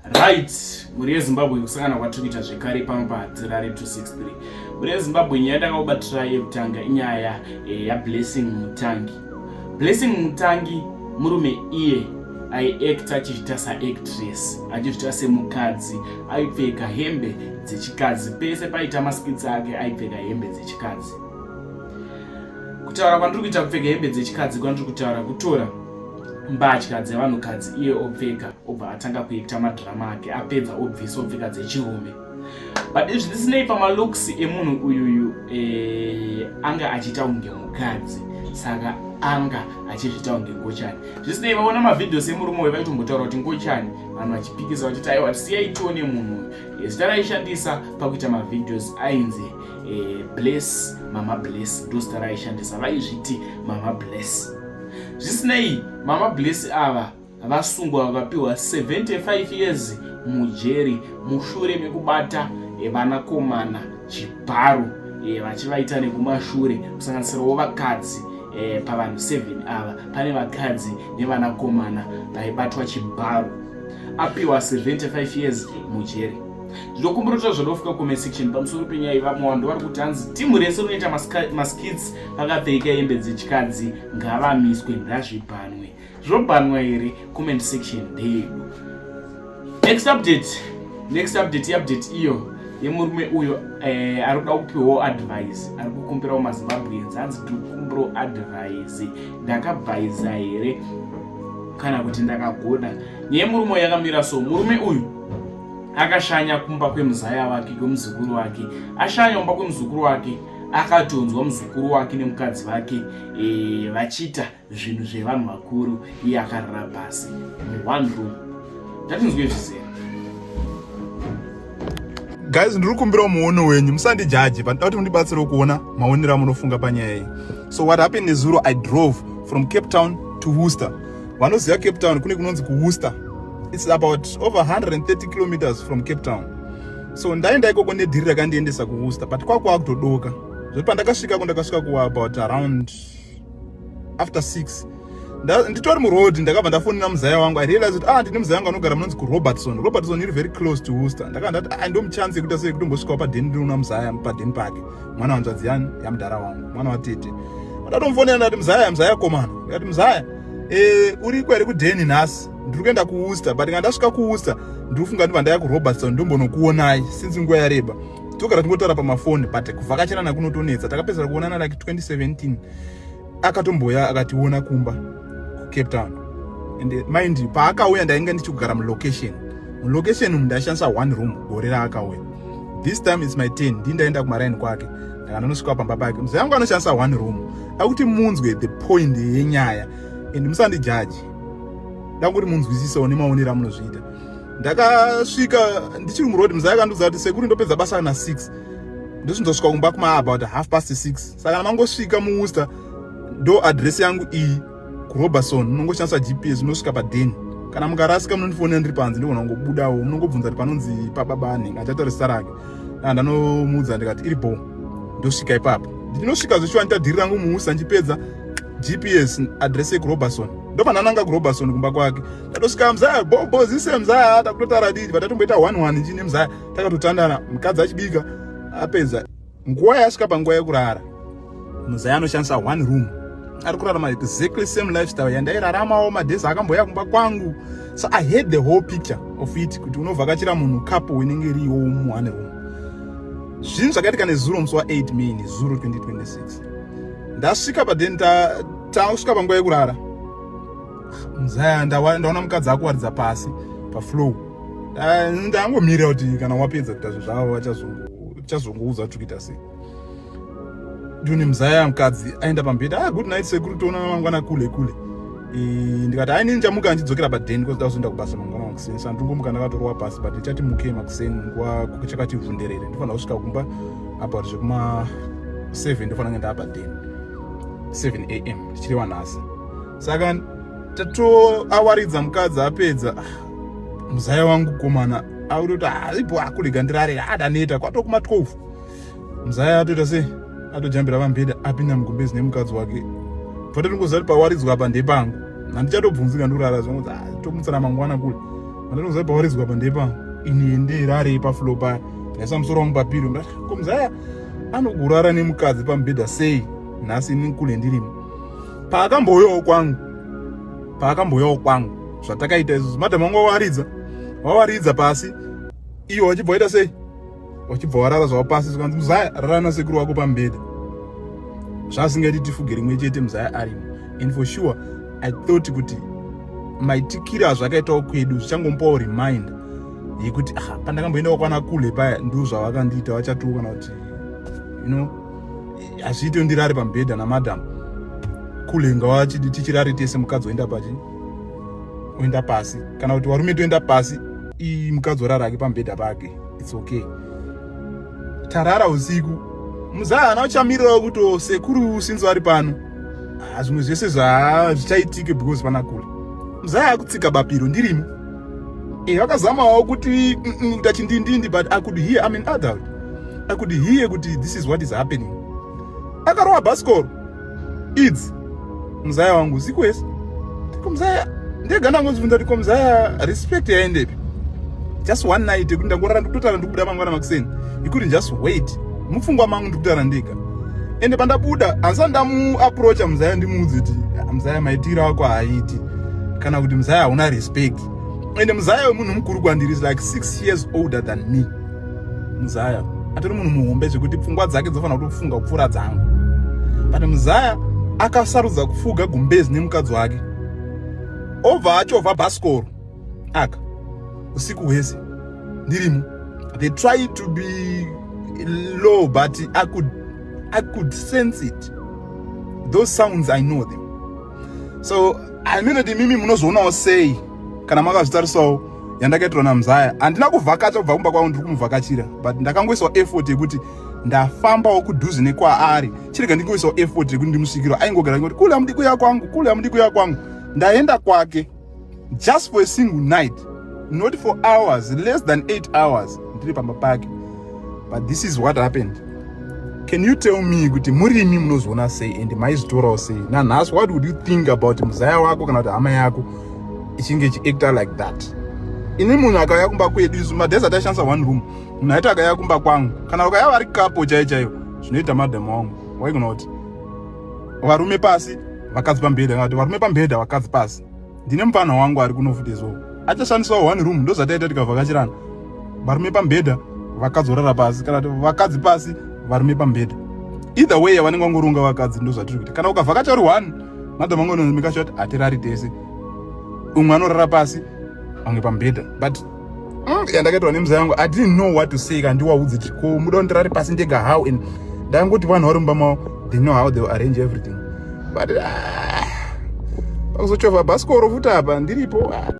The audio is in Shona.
Right, mhuri yeZimbabwe, kusangana kwatiri kuita zvekare pano paHatirare 263. Mhuri yeZimbabwe, nyaya yandakakubatirai yekutanga inyaya yaBlessing Mutangi. Blessing Mutangi murume iye aiacta achizviita saactress, achizviita semukadzi, aipfeka hembe dzechikadzi pese paita maskits ake, aipfeka hembe dzechikadzi. Kutaura kwandiri kuita kupfeka hembe dzechikadzi kwandiri kutaura kutora mbatya dzevanhukadzi iye opfeka, obva atanga kuita madhirama ake, apedza obvisa opfeka dzechirume. But izvi zvisinei, pamalooks emunhu uyuyu anga achiita kunge mukadzi, saka anga achizviita kunge ngochani. Zvisinei, vaona mavideos emurume uyu vaitombotaura kuti ngochani, vanhu vachipikisa vachiti aiwa, siyai tione munhu uyu. Zita raishandisa pakuita mavideos ainzi Bless, Mama Bless ndo zita raishandisa, vaizviti Mama Bless. Zvisinei, Mama Bless ava vasungwa vakapiwa 75 years mujeri mushure mekubata vanakomana chibharo, vachivaita nekumashure, kusanganisirawo vakadzi. Pavanhu 7 ava pane vakadzi nevanakomana vaibatwa chibharo. Apiwa 75 years mujeri. Zvinokumbira kuti zvadofika comment section pamusoro penyaya iyi. Vamwe vanhu vari kuti hanzi timu rese rinoita maskits vakapfeka hembe dzechikadzi ngavamiswe, ngazvibhanwe. Zvobhanwa here? Comment section ndeyedu. Next update, next update, update iyo yemurume uyo ari kuda kupiwawo advice, ari kukumbirawo maZimbabweans, hanzi ndiri kukumbirawo advice, ndakabhaiza here kana kuti ndakagona? Nyaya yemurume uyu yakamira so: murume uyu akashanya kumba kwemuzaya wake, kwemuzukuru wake. Ashanya kumba kwemuzukuru wake, akatonzwa muzukuru wake nemukadzi wake vachiita zvinhu zvevanhu vakuru, iye akarara pasi muone room. Tatinzwe zvizere. Guys, ndiri kukumbirawo muono wenyu, musandijaji, but ndoda kuti mundibatsirewo kuona maonero amunofunga panyaya iyi. So what happened nezuro, I drove from Cape Town to Worcester. Vanoziva Cape Town, kune kunonzi kuWorcester. It's about over 130 kilometers from Cape Town. So ndaenda ikoko nedhiri rakandiendesa kuWorcester, but kwakwa kutodoka zvoti pandakasvikako ndakasvika ku about around after 6. Nditori muroad, ndakabva ndafonera muzaya wangu. I realize kuti ah, ndine muzaya wangu anogara munonzi kuRobertson. Robertson iri very close to Worcester. Ndakabva ndati ah, ndomuchance yekuita sei kutombosvikawo padheni, ndinoona muzaya padheni pake, mwana wanzvadzi yani yamudhara wangu, mwana watete. Ndatomufonera, ndati muzaya, muzaya komana, ndikati muzaya, uriko here kudheni nhasi? Ndiri kuenda kuWorcester, but kana ndasvika kuWorcester ndiri kufunga ndibva ndaya kuRobertson, ndombonokuonai since nguva yareba togara tingotaura pamafoni, but kuvhakachirana kunotonetsa. Takapedzera kuonana like 2017, akatomboya akationa kumba kuCape Town. And mind you, paakauya ndainge ndichigara mulocation. Mulocation umu ndaishandisa one room gore raakauya. This time is my turn, ndii ndaenda kumaraini kwake, ndakandonosvika pamba pake. Muzaya wangu anoshandisa one room. Akuti munzwe the point yenyaya and musandijaji, ndangoti munzwisisewo nemaonero amunozviita. Ndakasvika ndichiri muroad, muzaya akandiudza kuti sekuru, ndopedza basa na6, ndosvindosvika kumba kuma about half past 6, saka kana mangosvika muWorcester, ndo address yangu iyi kuRobertson, munongoshandisa GPS unosvika padheni. Kana mukarasika munondifonera ndiri panze, ndigona kungobudawo, munongobvunza kuti panonzi pababa anhingi achataura zita rake. Ndanomuudza ndikati iri bo, ndosvika ipapo. Ndichinosvika zveshuwa, ndita dhiri rangu muWorcester, ndichipedza GPS address yekuRobertson, ndopandananga kuRobertson kumba kwake. Ndatosvika, muzaya bobo zise, muzaya takutotaura dii, batatomboita one one nchine muzaya, takatotandana, mukadzi achibika. Apedza nguva yasvika panguva yekurara, muzaya anoshandisa one room, ari kurarama exactly same lifestyle yandairaramawo madays akamboya kumba kwangu. So I had the whole picture of it, kuti unovhakachira munhu, couple inenge iriwo muone room. Zvinhu zvakaitika nezuro, musi wa8 May, nezuro 2026, ndasvika padeni, tasvika panguva yekurara, muzaya ndaona mukadzi akuwaridza pasi pafloor. Ndangomirira kuti kana wapedza kuita zvinhu zvavo vachazongoudza kuti kuita sei. Ndini muzaya, mukadzi aenda pambhedha. Ah, good night sekuru, toonana mangwana kule kule. Ndikati ai, nini ndichamuka ndichidzokera padheni because ndakuzoenda kubasa mangwana makuseni, saka ndingomuka ndakatorwa pasi, but ndichati mukei makuseni nguva chakati vhunderere, ndofanira kusvika kumba about zvekuma 7, ndofanira kunge ndaa padheni 7 am, ndichireva nhasi. Saka tatoawaridza, mukadzi apedza. Ah, muzaya wangu komana akutoti ipo akurega ndirare, adaneta kwatokuma 12. Muzaya atoita sei, atojambira pambhedha, apinda mugumbezi nemukadzi wake. Patatingoziva kuti pawaridzwa apa ndepangu, handichatobvunzi kandorara, zvonzi tomutsana mangwana kule. Mandinoziva pawaridzwa pa ndepa ini ndirare pafloor paya, ndaisa musoro wangu papillow. Ndati, ko muzaya anogurara nemukadzi pamubhedha sei nhasi ini kule ndirimo? Paakambouyawo kwangu, zvatakaita izvozvo, madhamu wangu wawaridza pasi, iwo wachibva waita sei, wachibva warara zvavo pasi. Zvikanzi, "Muzaya, rara nasekuru wako pamubhedha." Zvasingaiti tifuge rimwe chete muzaya arimo. And for sure I thought kuti maitikiro azvakaitawo kwedu zvichangomupawo reminder yekuti, ah, pandakamboendawo kwana kule paya, ndo zvavakandiita, vachatuka kana kuti hazviite ndirare pamubhedha namadam kule. Ngawachidi tichirare tese, mukadzi oenda pachi, oenda pasi, kana kuti varume toenda pasi, mukadzi orara ake pamubhedha pake. It's okay. Tarara usiku, muzaya haana kuchamirirawo kuti, "Oh, sekuru sinzi vari pano, ah, zvimwe zvese zvichaitike because pana kule." Muzaya akutsika bapiro ndirimo. Vakazamawo kuti tachindindindi, but I could hear. I'm an adult, I could hear kuti this is what is happening. Akarova bhasikoro idzi muzaya wangu usiku wese. Ko muzaya, ndega ndangozvibvunza kuti, ko muzaya, respect yaendepi? Just one night yekuti ndangorara, ndikutotara, ndikubuda mangwana makuseni. You couldn't just wait? Mupfungwa mangu ndikutaura ndega. Ende pandabuda, handisati ndamuapproacha muzaya ndimuudze kuti, "Ah, muzaya, maitiro ako haaiti," kana kuti, "Muzaya, hauna respect." Ende muzaya wemunhu mukuru kwandiri, is like 6 years older than me. Muzaya atori munhu muhombe zvekuti pfungwa dzake dzofanira kutofunga kupfuura dzangu, but muzaya akasarudza kufuga gumbezi nemukadzi wake, obva achovha bhasikoro aka usiku hwese ndirimo. They try to be low, but I could sense it, those sounds, I know them. So I mean kuti mimi munozoonawo sei kana makazvitarisawo yandakaitirwa namuzaya? Handina kuvhakacha kubva kumba kwangu, ndiri kumuvhakachira, but ndakangoisawo effort yekuti ndafambawo kudhuze nekwaari. Chirega ndingoisawo effort yekuti ndimusvikiro. Aingogara ngoti, "Kule, hamudi kuya kwangu, kule, hamudi kuya kwangu." Ndaenda kwake just for a single night, not for hours, less than 8 hours ndiri pamba pake, but this is what happened. Can you tell me kuti murimi munozoona sei and maizvitorawo sei nanhasi? What would you think about muzaya wako kana kuti hama yako ichinge ichiacta like that? Ini munhu akauya kumba kwedu, isu madhezi ataishandisa one room, munhu aiti akauya kumba kwangu, kana ukauya vari couple chaiyo chaiyo, zvinoita madhamu wangu, waigona kuti varume pasi, vakadzi pambhedha, kana kuti varume pambhedha, vakadzi pasi. Ndine mupfanha wangu ari kuno futi, so achashandisawo one room. Ndo zvataita tikavhakachirana: varume pambhedha, vakadzi vorara pasi, kana kuti vakadzi pasi, varume pambhedha. Either way yavanenge vangoronga vakadzi, ndo zvatiri kuita. Kana ukavhakacha uri one, madhamu angu anonomika kuti hatirari tese, umwe anorara pasi, vamwe pambhedha. But yandakaitirwa nemuzaya yangu, I didn't know what to say. Kana ndiwaudze kuti, "Ko muda kuti ndirare pasi ndega how?" And ndangoti vanhu vari mumba mavo, they know how they will arrange everything. But ah, pakuzochovha bhasikoro futi apa ndiripo, ah.